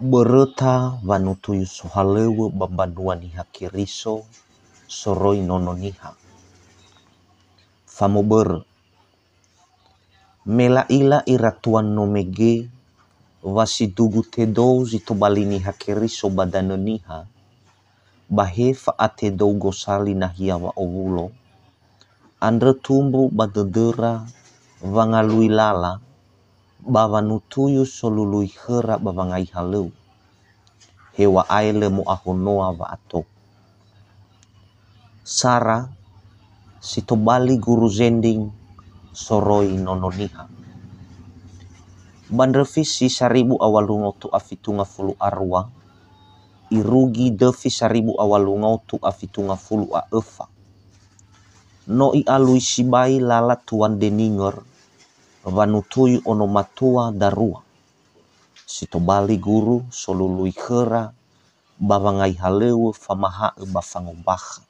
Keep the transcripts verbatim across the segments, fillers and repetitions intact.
Böröta wanutuyu sohalöŵö ba mbanua Niha Keriso soroi Nono Niha. Famobörö. Me la'ila ira tuan no mege wa sidugu tedou zi tobali Niha Keriso ba danö Niha, ba he fa'atedou gosali nahia wa'owulo, andrö tumbu ba dödöra wangalui lala, ba wanutuyu solului khöra ba wangai halöŵö. Heŵa'ae lö mo'ahonoa wa'ato. Sara, si tobali guru zending soroi Nono Niha. Ba ndröfi si saribu a walu ngotu a fitu ngafulu a rua, irugi döfi saribu a walu ngotu a fitu ngafulu a öfa. No i'alui sibai lala Tuan Deninger, wanutuyu ono matua darua. Si tobali guru solului khöra ba wangai halöŵö famaha'ö ba fangombakha.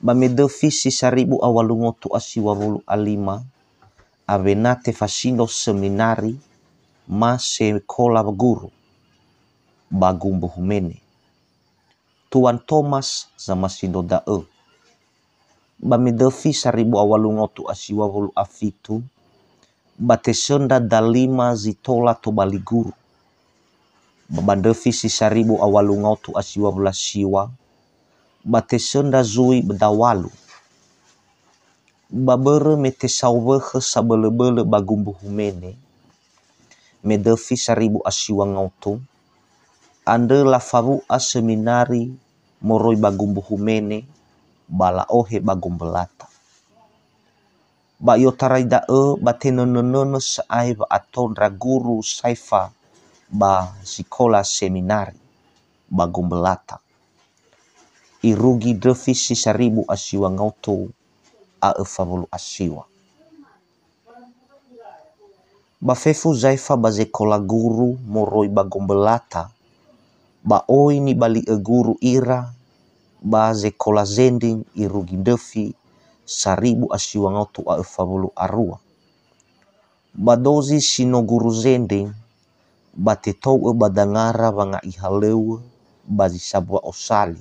Ba me döfi si saribu a walu ngotu a siŵa wulu a lima, awena tefasindro seminari ma sekola guru ba Gumbu Humene. Tuan Thomas zamasindro da'ö. Ba me döfi saribu a walu ngotu a siŵa wulu a fitu, ba tesöndra dalima zi tola tobali guru. Ba ba ndröfi si saribu a walu ngotu a siŵa wulu a siŵa, ba tesöndra zui ba dawalu. Ba börö me tesau wökhö sabölöbölö ba Gumbu Humene, me döfi saribu a siŵa ngotu, andrö lafawu'a seminari moroi ba Gumbu Humene, ba la'ohe ba Gombölata. Ba i'otarai da'ö ba tenönönönö sa'ae wa'ato ndra guru saefa ba sikola seminari ba Gombölata. Irugi ndröfi si saribu a siŵa ngotu a öfa wulu a siŵa. Ba fefu zaefa ba zekola guru moroi ba Gombölata, ba oi nibali'ö guru ira ba zekola zending irugi ndröfi saribu a siŵa ngotu a öfa wulu a rua. Ba dozi si no guru zending, ba tetou'ö ba dangara wanga'i halöŵö ba zi sambua osali,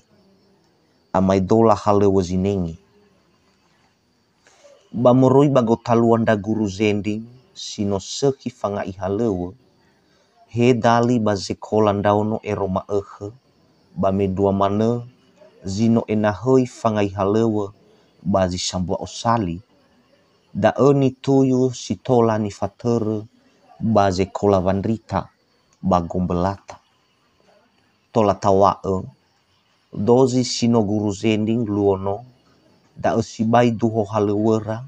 amaedola halöŵö zinenge. Ba moroi ba gotalua ndra guru zending si no sökhi fanga'i halöŵö, he dali ba zekola ndraono ero ma'ökhö, ba mendrua manö zi no enahöi fanga'i halöŵö ba zi sambua osali, da'ö nituyu si tola nifatörö ba zekola wandrita ba Gombölata. Tola taw̃a'ö, dozi si no guru zending luo no, da'ö sibai duho halöŵöra,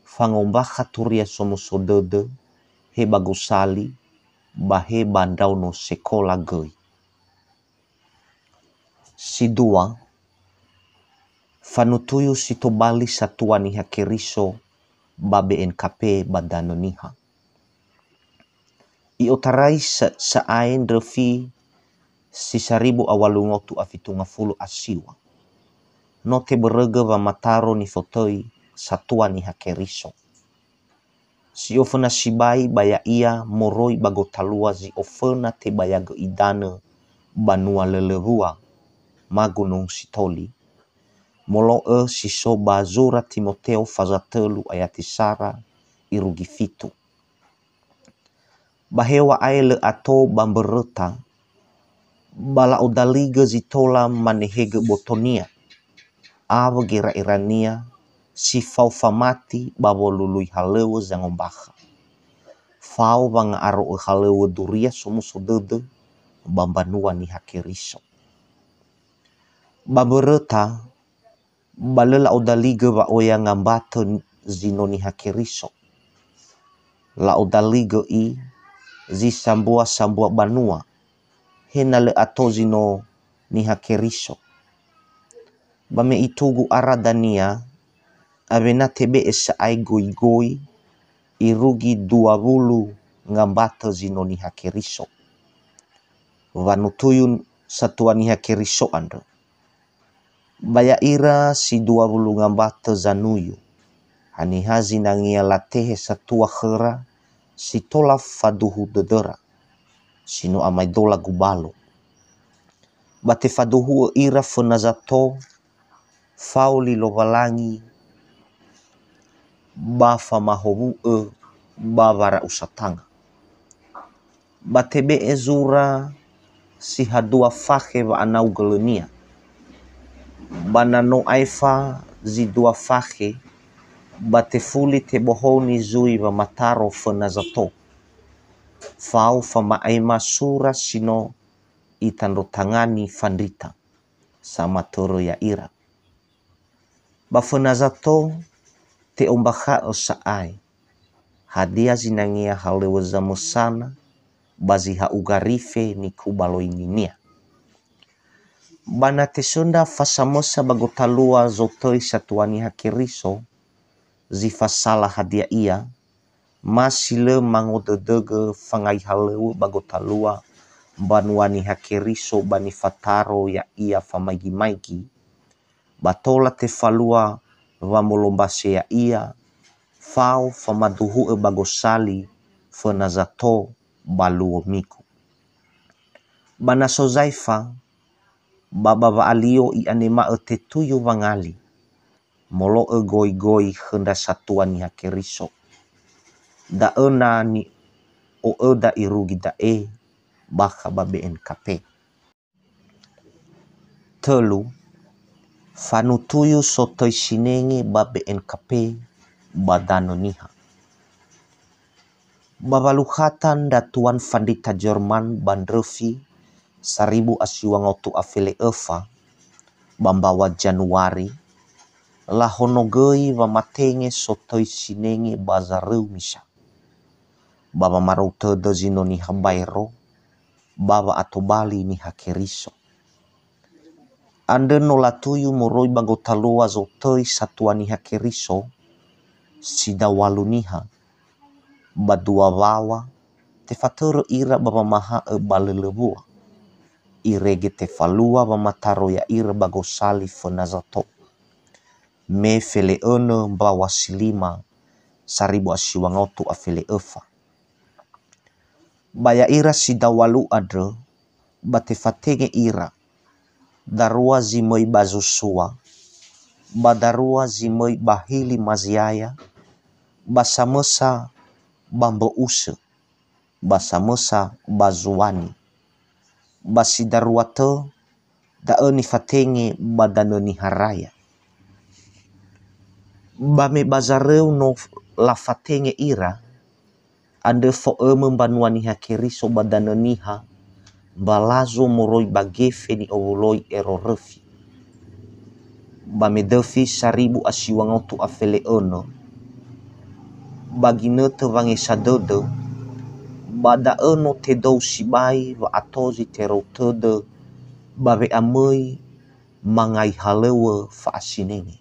fangombakha turia somuso dödö, he ba gosali, ba he ba ndraono sekola göi. Si dua, fanutuyu si tobali satua Niha Keriso ba B N K P ba danö Niha. I'otarai sa-, sa'ae ndröfi si saribu a walu ngotu a fitu ngafulu a siŵa. No tebörögö wamataro nifotöi satua Niha Keriso. Si oföna sibai ba ya'ia moroi ba gotalua zi oföna tebayagö idanö banua lölöŵua, ma Gunung Sitoli, molo'ö si so ba zura Timoteo faza tölu ayati sara irugi fitu. Ba heŵa'ae lö ato ba mböröta, ba la'odaligö zi tola manehegö botonia, awö gera'erania si fao famati ba wolului halöŵö zangombakha. Fao wanga'aro'ö halöŵö duria somuso dödö ba mbanua Niha Keriso. Ba mböröta, ba lö la'odaligö wa'oya ngambatö zi no Niha Keriso. La'odaligö i zi sambua-sambua banua, he na lö ato zi no Niha Keriso. Ba me itugu ara dania, awena tebe'e sa'ae goigoi, irugi dua wulu ngambatö zi no Niha Keriso. Wanutuyu satua Niha Keriso andrö. Ba ya'ira si dua wulu ngambatö zanuyu, haniha zinangea latehe satua khöra si tola faduhu dödöra. si no amaedola gubalo. Ba tefaduhu'ö ira föna zato fao li Lowalangi ba famahowu'ö ba wara'u satanga. Ba tebe'e zura si ha dua fakhe wa'anaugölönia. Ba na no aefa zi dua fakhe, ba tefuli tebohoni zui wamataro föna zato. Fao fama'aema sura si no itandrotangani Fandrita, samatörö ya'ira. Ba föna zato te'ombakha'ö sa'ae, hadia zinangea halöŵö zamösana ba zi ha'uga rife nikubaloininia. Ba na tesöndra fasamösa ba gotalua zotöi satua Niha Keriso, zi fasala hadia ia, ma si lö mangodödögö fangai halöŵö ba gotalua mbanua Niha Keriso ba nifataro ya'ia famaigi-maigi, ba tola tefalua wamolombase ya'ia, fao famaduhu'ö ba gosali föna zato ba luo migu. Ba na so zaefa, ba ba wa'alio i'anema'ö tetuyu wangali, molo'ö goigoi khö ndra satua Niha Keriso. Da'ö na ni'o'öda irugi da'e bakha ba B N K P. Tölu, fanutuyu sotöi sinenge ba B N K P ba Danö Niha. Ba walukhata ndra tuan Fandrita Jerman ba ndröfi saribu a siwa ngaotu a fele öfa, ba mbaŵa Januari, lahonogöi wamatenge sotöi sinenge ba zaröu misa, ba wamarou tödö zi no niha baero, ba wa'atobali Niha Keriso. Andrö no latuyu moroi ba gotalua zotöi satua Niha Keriso, si daŵalu niha, ba dua waŵa, tefatörö ira ba wamaha'ö ba lölöŵua. Irege tefalua wamataro ya'ira ba gosali föna zato. Me fele önö mbaŵa si lima saribu a siwa ngaotu a fele öfa. Ba ya'ira si daŵalu andrö, ba tefatenge ira, darua zi möi ba Zosua, ba darua zi möi ba Hili Maziaya, ba samösa ba Mbö'usö, ba samösa ba Zuwani, ba si darua tö, da'ö nifatenge ba Danö Niha Raya. Ba me ba zaröu no lafatenge ira, andrö fo'ömö mbanua Niha Keriso ba Danö Niha, ba lazo moroi ba gefe ni'owuloi ero röfi. Ba me döfi saribu a siwa ngaotu a fele önö, ba ginötö wangesa dödö, ba da'ö no tedou sibai wa'ato zi terou tödö ba we'amöi mangai halöŵö fa'asinenge.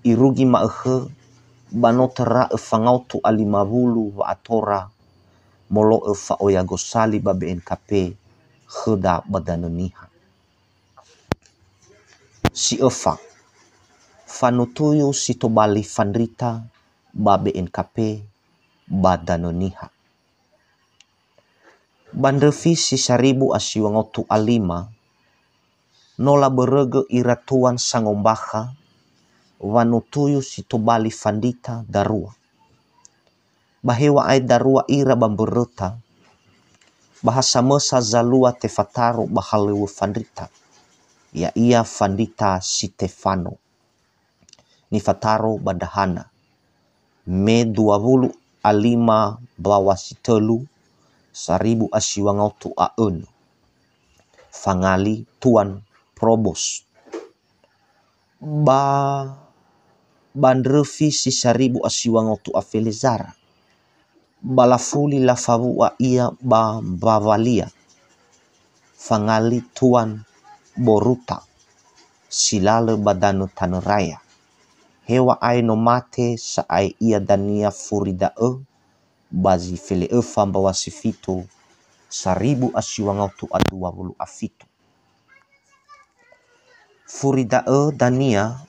Irugi ma'ökhö, ba no töra'ö fangaotu a lima wulu wa'atora molo'ö fa'oya gosali ba B N K P khöda ba Danö Niha. Si öfa, fanutuyu si tobali Fandrita ba B N K P ba Danö Niha. Ba ndröfi si saribu a siwa ngaotu a lima, no labörögö ira tuan sangombakha wanutuyu si tobali Fandrita darua. Ba heŵa'ae darua ira ba mböröta, ba ha samösa zalua tefataro ba halöŵö Fandrita, ya'ia Fandrita Sitefano, nifataro ba Ndrahana, me dua wulu a lima mbaŵa si tölu saribu a siwa ngaotu a önö, fangali tuan Probos. Ba, ba ndröfi si saribu a siwa ngaotu a fele zara, ba lafuli lafawu'a ia ba mbawalia, fangali tuan Boruta, si lalö ba danö Tanö Raya. Heŵa'ae no mate sa'ae ia dania furi da'ö ba zi fele öfa mbaŵa si fitu, saribu a siwa ngaotu a dua wulu a fitu. Furi da'ö dania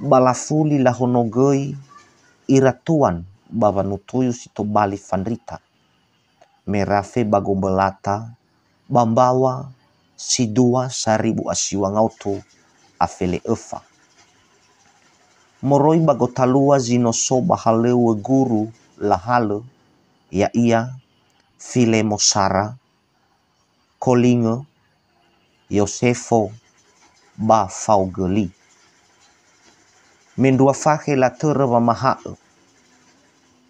ba lafuli lahonogöi ira tuan ba wanutuyu si tobali Fandrita. me rafe ba gombölata ba mbaŵa si dua saribu a siŵa ngaotu a fele öfa. Moroi ba gotalua zi no so ba halöŵö guru lahalö, ya'ia Filemo Sara, Kolingö, Yosefo, ba Faogöli. Mendrua fakhe latörö wamaha'ö,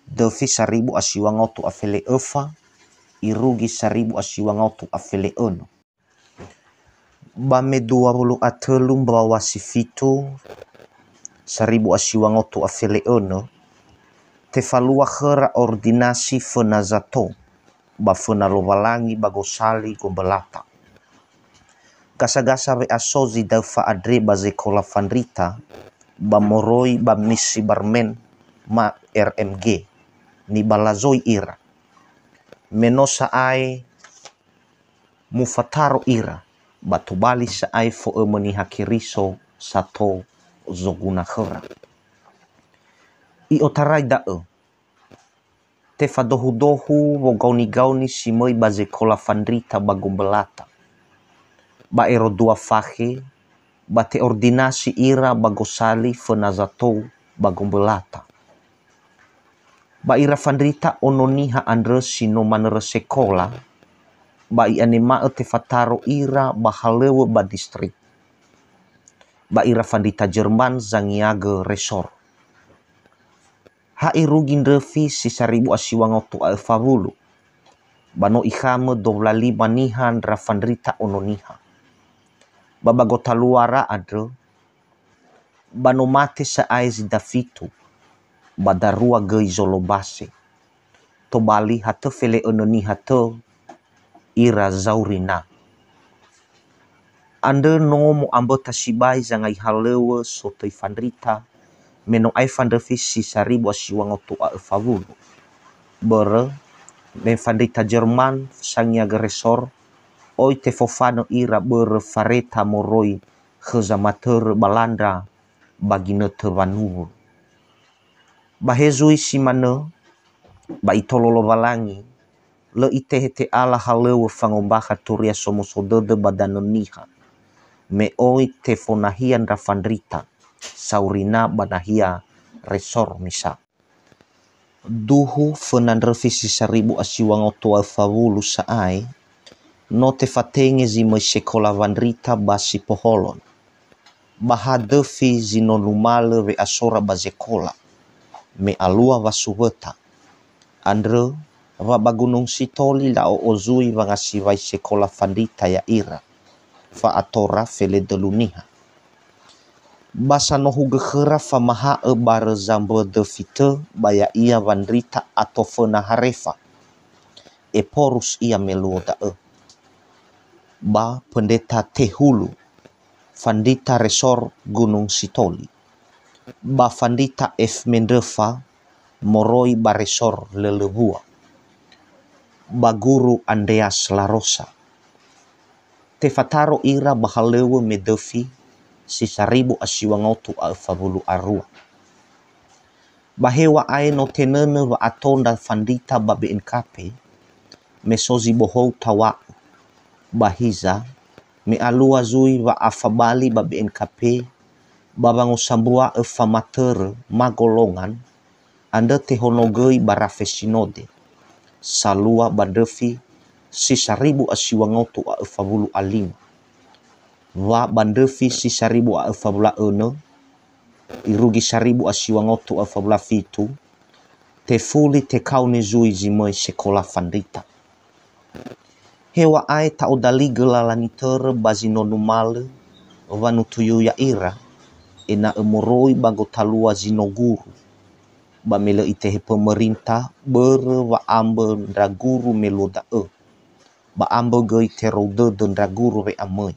döfi saribu a siŵa ngaotu a fele öfa, irugi saribu a siŵa ngaotu a fele önö. Ba me dua wulu a tölu mbaŵa si fitu, saribu a siŵa ngaotu a fele önö, tefalua khöra ordinasi föna zato ba föna Lowalangi ba gosali gombölata. Gasagasa we'aso zi daöfa andre ba zekola Fandrita, ba moroi ba Misi Barmen ma R M G, nibalazoi ira. Me no sa'ae mufataro ira, ba tobali sa'ae fo'ömö Niha Keriso sato zoguna khöra. I'otarai da'ö, tefadohu-dohu wogaoni-gaoni si möi ba zekola Fandrita ba gombölata. Ba ero dua fakhe, ba te'ordinasi ira ba gosali föna zato ba gombölata. Ba ira Fandrita ono niha andrö si no manörö sekola, ba i'anema'ö tefataro ira ba halöŵö ba distrik. Ba ira Fandrita Jerman zangiagö resor. Ha irugi ndröfi si saribu a siŵa ngaotu a öfa wulu, ba no ikhamö dowla lima niha ndra Fandrita ono niha. Ba ba gotaluara andrö, ba no mate sa'ae zi dafitu, ba darua göi zolobase. Tobali ha tö fele önö niha tö ira zauri na. Andrö no mo'amböta sibai zangai halöŵö sotöi Fandrita, me no aefa ndröfi si saribu a siŵa ngaotu a öfa wulu. Börö, me Fandrita Jerman sangiagö resor, oi tefofanö ira börö fareta moroi khö zamatörö ba landra ba ginötö wanuwö. Ba he zui si manö, ba itolo Lowalangi, lö itehe te'ala halöŵö fangombakha Turia Somuso Dödö ba Danö Niha, me oi tefonahia ndra Fandrita, sauri na ba nahia resor misa. Duhu föna ndröfi si saribu a siŵa ngaotu a öfa wulu sa'ae, no tefatenge zi möi sekola Fandrita ba Sipoholon. Ba ha döfi zi no numalö we'asora ba zekola, me alua wasuwöta. Andrö wa ba Gunung Sitoli la'o'o zui wangasiwai sekola Fandrita ya'ira, fa'atora feledölu niha. Ba sanohugö khöra famaha'ö barö zambö döfi tö ba ya'ia Fandrita ato föna Harefa. Ephorus ia me luo da'ö. Ba Pendeta Tehulu, Fandrita Resor Gunung Sitoli. Ba Fandrita F Mendröfa moroi ba Resor Lölöwua. Ba Guru Andreas Larosa. Tefataro ira ba halöŵö me döfi si saribu a siŵa ngaotu a öfa wulu a rua. Ba hewa'ae no tenönö wa'ato ndra Fandrita ba B N K P, me so zi bohou tawa'ö. Ba hiza, me alua zui wa'afabali ba B N K P, ba wangosambua'ö famatörö ma golongan, andrö tehonogöi ba rafe sinode, salua ba ndröfi si saribu a siŵa ngaotu a öfa wulu a lima. Wa ba ndröfi si saribu a öfa wulu a önö, irugi saribu a siŵa ngaotu a öfa wulu a fitu, tefuli tekaoni zui zi möi sekola Fandrita. Hewa'ae ta'odaligö lala nitörö ba zi no numalö wanutuyu ya'ira, ena'ö moroi ba gotalua zi no guru. Ba me lö itehe pömörinta börö wa'ambö ndra guru me luo da'ö, ba ambö göi terou dödö ndra guru we'amöi.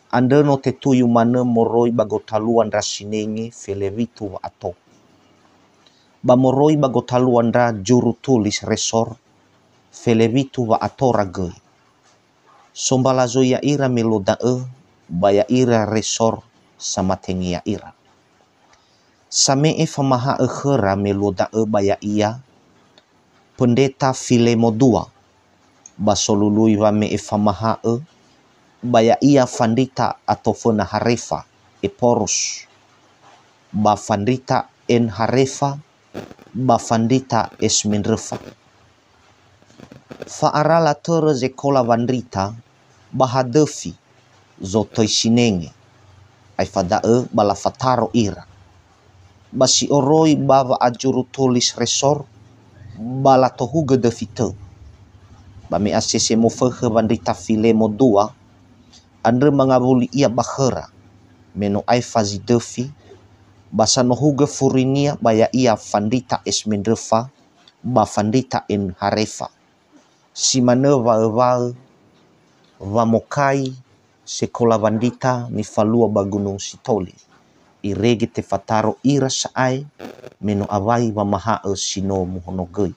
Andrö no tetuyu manö moroi ba gotalua ndra sinenge felewitu wa'ato. Ba moroi ba gotalua ndra juru tulis resor felewitu wa'atora göi. Sombala zoi ya'ira me luo da'ö, ba ya'ira resor samatenge ya'ira. Same'e famaha'ö khöra me luo da'ö ba ya'ia, Pendeta Filemo dua, ba solului wame'e famaha'ö, ba ya'ia fandrita atoföna Harefa, Eporus, ba fandrita Enharefa, ba fandrita Esmendröfa. Fa'ara latörö zekola wandrita ba hadöfi zotöi sinenge. Aefa da'ö ba lafataro ira. Ba si'oroi ba wa'ajuru tulis resor, ba latohugö döfi tö. Ba me asese mofökhö wandrita Filemo dua, andrö mangawuli ia ba khöra, me no aefa zi döfi, ba sanohugö furinia ba ya'ia fandrita Esmendröfa, ba fandrita Enharefa. Si manö wa'öwaö wamokai sekola wandrita nifalua ba Gunung Sitoli. Irege tefataro ira sa'ae me no awai wamaha'ö si no muhonogöi.